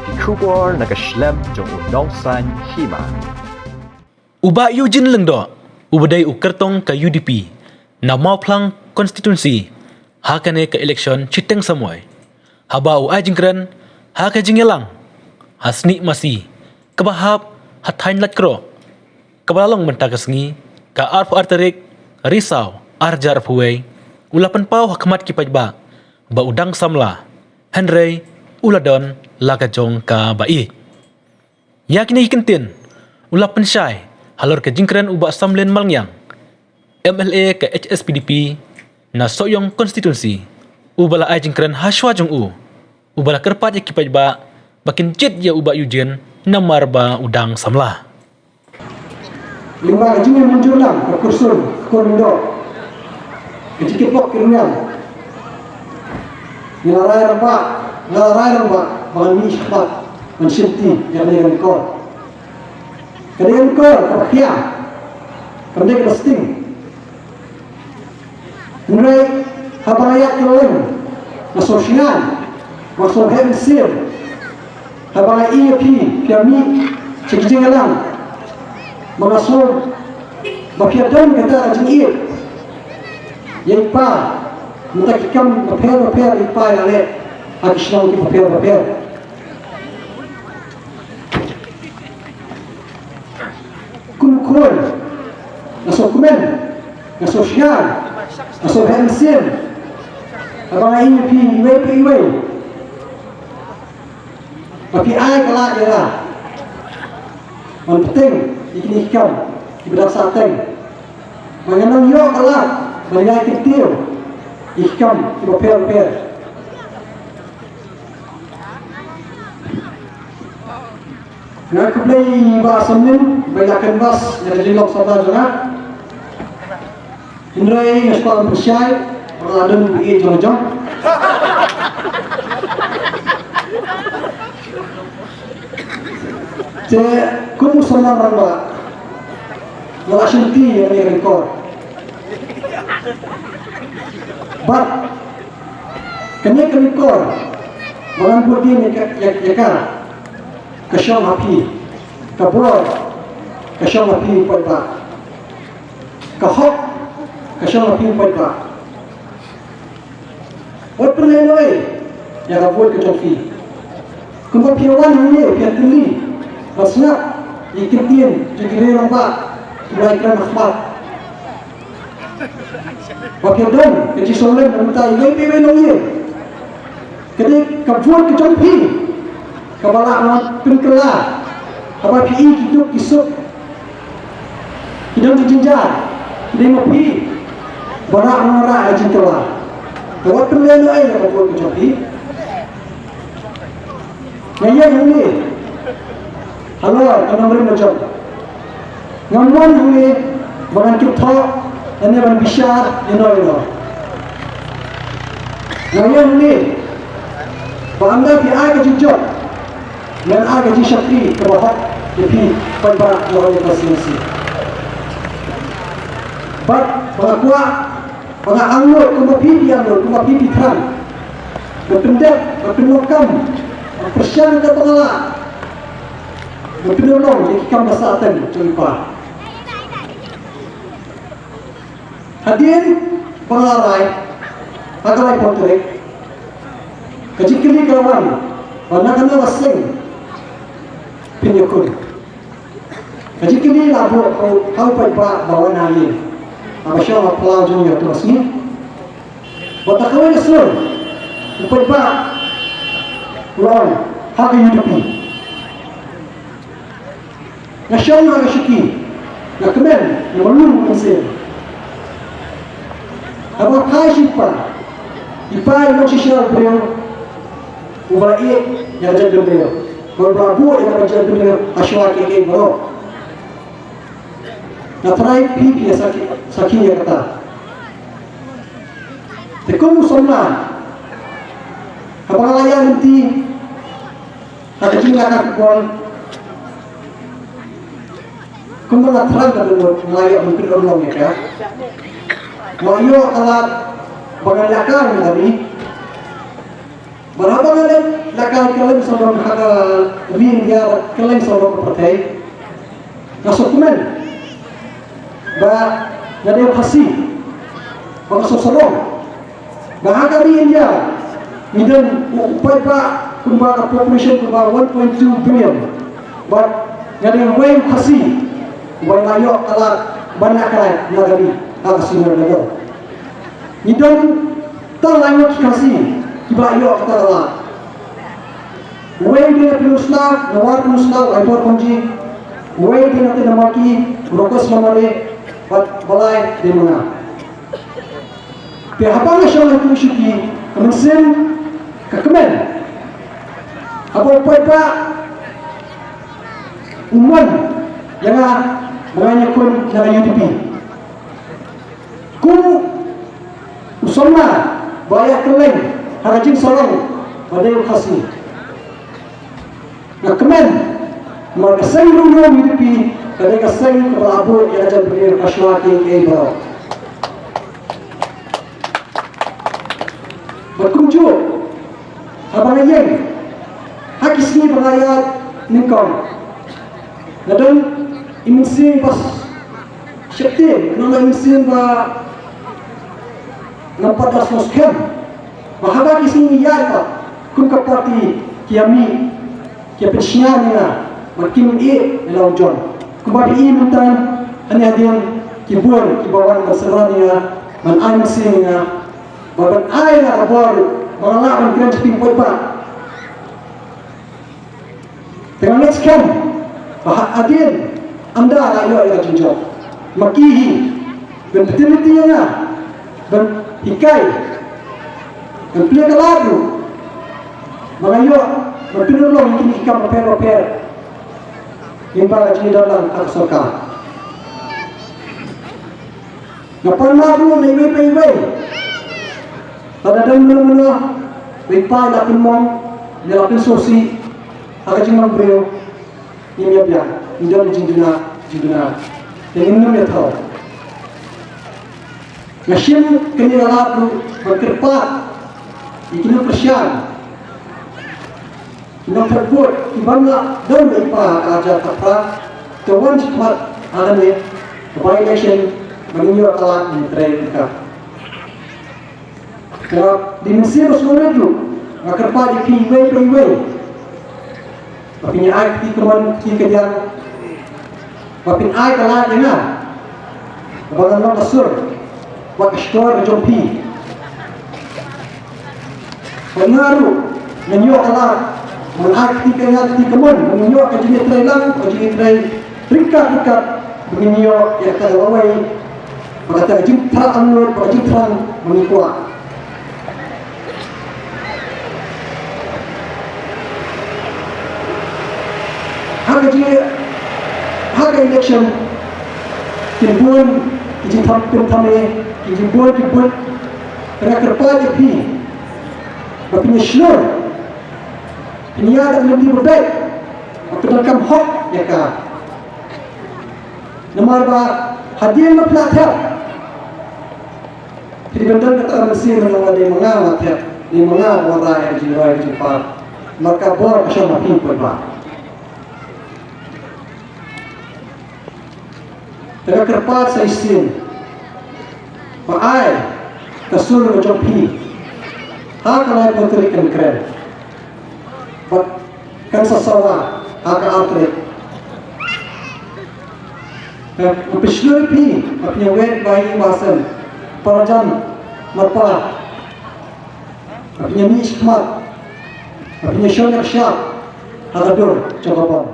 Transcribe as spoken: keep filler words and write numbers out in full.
Ki khubor na ka shlem jong u Nongsaiñ Hima. U Bah Eugene Lyngdoh, uba dei u kyrtong ka U D P na Mawphlang Constituency, ha kane ka election shiteng samoi, haba u ai jingkren ha ka jingïalang ha Snieh Masi, kaba hap ha thaiñ Laitkroh, kaba la long mynta ka sngi, ka arphew ar tarik Risaw, ar hajar arphew wei, u la pynpaw ha khmat ki paidbah ba u dang samla, hynrei u la don la ka jong kaba ïeit. Ïa kine ki kyntien u la pynshai halor ka jingkren u Bah Samlin Malngiang, M L A ka H S P D P na Sohiong Constituency, uba la ai jingkren ha shuwa jong u, uba la kyrpad ïa ki paidbah ba kin jied ïa u Bah Eugene namar ba u dang samla. Lyngba ka jingmynjur lang ka kursun, ka kursun doh, ka jingkitbok ki ryngiang, ngi la rai rangbah, ngi la rai rangbah ba ngan mih shakhmat ban shimti ïa kane ka lyngkor. Ka dei ka lyngkor kaba khia, kam dei kaba sting. Hynrei haba nga ïaid kylleng, nga sngewsynei, nga sngewheh mynsiem haba nga ïohi ïa phi, phi ïa mih sha ki jingïalang. Ba nga sngew ba phi ïa don kata ka jingïeit ïa i Pa. Mynta ki kam bapher bapher i Pa ïa leh ha ki shnong ki bapher bapher. Kum u khun, nga sngewkmen, nga sngewsynei, nga sngewheh mynsiem haba nga ïohi ïa phi iwei pa iwei ba phi ai ka lad ïa nga ban bteng ïa kine ki kam kiba dang sah teng. Ba ngan nang ïoh ka lad ban ïai kyntiew ïa ki kam kiba pher pher. Nga khublei i Bah Samlin ba i la kynbas ïa ka jinglong samla jong nga. Hynrei nga shu kwah ban pynshai ba nga la don ïa jong jong. Te kum u samla rangbah, nga la shimti ïa kane ka lyngkor. Bad kane ka lyngkor ba ngan bud ïa ka, ïa, ïa ka, ka shong ha phi. Ka bor ka shong ha phi u paidbah. Ka hok ka shong ha phi u paidbah. Wat pynlehnohei ïa ka vote ka jong phi. Kumba phi wan hangne phi ïa tylli bad sngap ïa ki kyntien jong ki riew rangbah kiba la ïakren ha khmat. Ba phi ïa don ka jingsngewlem na ka bynta iwei pa iwei na ngi. Ka dei ka vote ka jong phi kaba lah ban pynkylla haba phi i ki duk ki suk. Ki don ki jingjia, ki dei ma phi ba lah ban wanrah ka jingkylla. Te wat pynlehnohei ïa ka vote ka jong phi. Nga ïeng hangne halor ka nongrim la jong. Ngam wan hangne ba ngan kynthoh lane ban bishar ïano ïano. Nga ïeng hangne ba ynda phi ai ka jingjop, ngan ai ka jingshakri kaba hok ïa phi paidbah jong ka C M C. Bad ba nga kwah ba nga angnud kumba phi phi angnud, kumba phi phi thrang, ban pyndep, ban pynlong kam, ban pyrshang da ba nga lah, ban pynurlong ïa ki kam ba sah teng jong i Pa. Hadien ba nga la rai ha ka laiphew tarik, ka jingkylli ka la wan ba na kano ka seng phin ïakhun. Ka jingkylli la buh ha u paidbah ba wan ha ïing, haba shong ha phyllaw jong ngi ha kata ka sngi. Bad ha kawei ka sur u paidbah u la ong, ha ka U D P. Nga shong ha ka shuki, nga kmen, nga mlien mynsiem. Haba phai sha i Pa, i Pa i long shisha u briew uba la ïeit ïa ka jaitbynriew, uba la buh ïa ka jaitbynriew ha shuwa kiei kiei baroh. Nga tharai phi phi ïa sakhi, sakhi ïa kata. Te kum u samla, haba nga la ïaid lynti ha ka jingïalehkai football, kumba nga thrang ka dohnud, nga la ïoh ban pynurlong ïa ka. Nga la ïoh ka lad ba ngan ïalehkai ïa ka ri. Bad haba nga leit la ka kylleng sawdong ha ka ri India bad kylleng sawdong ka pyrthei, nga sngewkmen ba nga dei u Khasi, ba nga sngewsarong ba ha ka ri India ngi don u paidbah kumba ka population kumba one point two billion, bad nga dei uwei u Khasi uba la ïoh ka lad ban nang kren na ka ri ha ka senior level. Ngi don tang lai ngut ki Khasi kiba la ïoh kata ka lad. Uwei u dei na Pynursla, Nawar Pynursla, u Aibor Kongji. Uwei u dei na Tynamaki, u Rokas Lamare, bad balei dei ma nga. Te haba nga shong ha ki shuki, ka mynsiem ka kmen. Haba u paidbah u mon ïa nga ba ngan ïakhun na ka U D P. Kum u samla ba ïa kylleng ha ka jingsarong ba dei u Khasi. Nga kmen namar ka seng riewlum U D P ka dei ka seng kaba la buh ïa ka jaitbynriew ka shuwa kiei kiei baroh. Bad kumjuh haba nga ïeng ha ki sngi ba nga ïaid nyngkong, nga don i mynsiem ba sheptieng, nga don i mynsiem ba ngam pat da sngewskhem ba haba ki sngi ngi ïaid pat kum ka party ki ïa mih, ki ïa pynshngaiñ ïa nga bad kim ïeh ïa la u John. Kumba phi i mynta hangne hadien ki bun kiba wan ban synran ïa nga, ban ai mynsiem ïa nga, bad ban ai ïa nga ka bor ba nga lah ban kren sha phi paidbah. Te nga ngeit skhem ba ha hadien ynda nga ïoh ïa ka jingjop, ma ki hi ban pynthikna ïa nga, ban hikai, ban plie ka lad ruh ba nga ïoh ban pynurlong ïa kine ki kam bapher bapher lyngba ka jingïadon lang ha ka sorkar. Nga pan map ruh na iwei pa iwei. Lada don mynno mynno ba i pa i la pynmong ne la pynsngewsih ha ka jinglong briew, ngim ïa biang, ngi don jingduna, jingduna. Te ngin nym ïa thaw. Nga shim kane ka lad ruh ban kyrpad ïa ki nongkyrshan, ki nongtyrkhong, ki ban la don da i pa ha ka arhajar khatphra, te wan shakhmat ha kane ka by-election ba ngin ïoh ka lad, ngin trei ryngkat. Te nga dei mynsiem ba sngewrit ruh, nga kyrpad ïa phi iwei pa iwei ba phin ïa ai kti kamon kti kadiang, ba phin ai ka lad ïa nga ba ngan long ka sur bad ka shkor ka jong phi. Bad nga ruh ngan ïoh ka lad, ngan ai kti ka, ngan kti kamon, ngan ïoh ka jingïatreilang, ka jingïatrei ryngkat ryngkat, ba ngin ïoh ïa kata ka lawei, ba kata ka jingthrang angnud, ba ka jingthrang ba ngi kwah. Ha ka jing, ha ka election kin bun ki jingtham, kin thame, kin jingbun ki bun. Nga kyrpad ïa phi ba phin ïa shlur, phin ïa da lynti ba beit, ba phin donkam hok ïa ka. Namar ba hadien ba phi la thep, phi dei ban don kata ka mynsiem ba nga dei ma nga nga thep, dei ma nga ba wanrah ïa ka jingroi ka jingpar. Namar ka bor ka shong ha phi paidbah. Te nga kyrpad sa shisien ba ai ka sur ka jong phi ha ka laiphew tarik kan kren. Bad kan sa sawa ha ka ar tarik. Nga pynshoi ïa phi ba phin ïa weng ba ïa ba sem para jan marpa, ba phin ïa mih shakhmat, ba phin ïa shon ïa ka shap ha ka dur jong ka bom.